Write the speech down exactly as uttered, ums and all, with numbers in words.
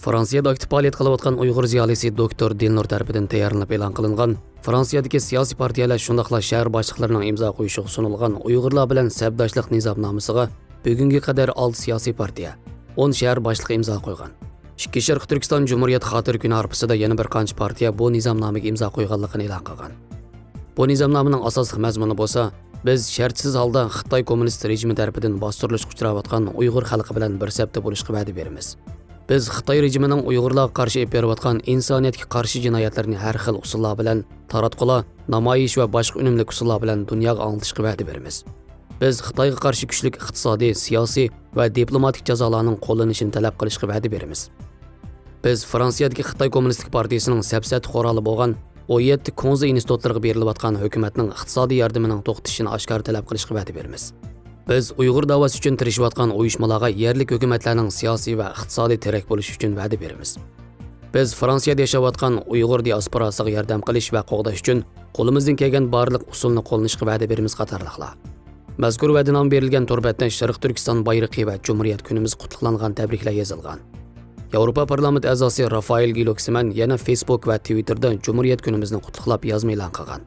فرانسىيەدە ئاكتىپ پائالىيەت قىلىۋاتقان ئۇيغۇر زىيالىيسى دوكتور دىلنۇر تەرىپىدىن تەييارلىنىپ ئېلان قىلىنغان، فرانسىيەدىكى سىياسىي پارتىيەلەر شۇنداقلا شەھەر باشلىقلىرىنىڭ ئىمزا قويۇشىغا سۇنۇلغان ئۇيغۇرلار بىلەن سەپداشلىق نىزامنامىسىغا بۈگۈنگە قەدەر ئالتە سىياسىي پارتىيە، ئون شەھەر باشلىقى ئىمزا قويغان. ئىككى شەرقىي تۈركىستان جۇمھۇرىيەت خاتىرە كۈنى ھارپىسىدا يەنە بىر قانچە پارتىيە بۇ نىزامنامىگە ئىمزا قويغانلىقىنى ئېلان قىلغان. بۇ نىزامنامىنىڭ ئاساسلىق مەزمۇنى بولسا، بىز شەرتسىز ھالدا خىتاي كوممۇنىست رېجىمى تەرىپىدىن باستۇرۇلۇشقا ئۇچراۋاتقان ئۇيغۇر خەلقى بىلەن بىر سەپتە بولۇشقا ۋەدە بېرىمىز. بىز خىتاي رېجىمىنىڭ ئۇيغۇرلارغا قارشى ئېلىپ بېرىۋاتقان ئىنسانىيەتكە قارشى جىنايەتلىرىنى ھەر خىل ئۇسۇللار بىلەن تاراتقۇلار، نامايىش ۋە باشقا ئۈنۈملۈك ئۇسۇللار بىلەن دۇنياغا ئاڭلىتىشقا ۋەدە بېرىمىز. بىز خىتايغا قارشى كۈچلۈك ئىقتىسادىي، سىياسىي ۋە دىپلوماتىك جازالارنىڭ قوللىنىشىنى تەلەپ قىلىشقا ۋەدە بېرىمىز. بىز فرانسىيەدىكى خىتاي كوممۇنىستىك پارتىيىسىنىڭ سەپسەتە قورالى بولغان ئون يەتتە كۇڭزى ئىنستىتۇتلىرىغا بېرىلىۋاتقان ھۆكۈمەتنىڭ ئىقتىسادىي ياردىمىنىڭ توختىتىشىنى ئاشكارا تەلەپ قىلىشقا ۋەدە بېرىمىز. بىز ئۇيغۇر داۋاسى ئۈچۈن تىرىشىۋاتقان ئۇيۇشمىلارغا يەرلىك ھۆكۈمەتلەرنىڭ سىياسىي ۋە ئىقتىسادىي تىرەك بولۇشى ئۈچۈن ۋەدە بېرىمىز. بىز فرانسىيەدە ياشاۋاتقان ئۇيغۇر دىئاسپوراسىغا ياردەم قىلىش ۋە قوغداش ئۈچۈن قولىمىزدىن كەلگەن بارلىق ئۇسۇلنى قوللىنىشقا ۋەدە بېرىمىز قاتارلىقلار. مەزكۇر ۋەدىنامە بېرىلگەن تور بەتتە شەرقىي تۈركىستان بايرىقى ۋە جۇمھۇرىيەت كۈنىمىز قۇتلۇقلانغان تەبرىكلەر يېزىلغان. ياۋروپا پارلامېنت ئەزاسى رافائېل گلوكسمەن يەنە فېيسبۇك ۋە تىۋىتتېردا جۇمھۇرىيەت كۈنىمىزنى قۇتلۇقلاپ يازما ئېلان قىلغان.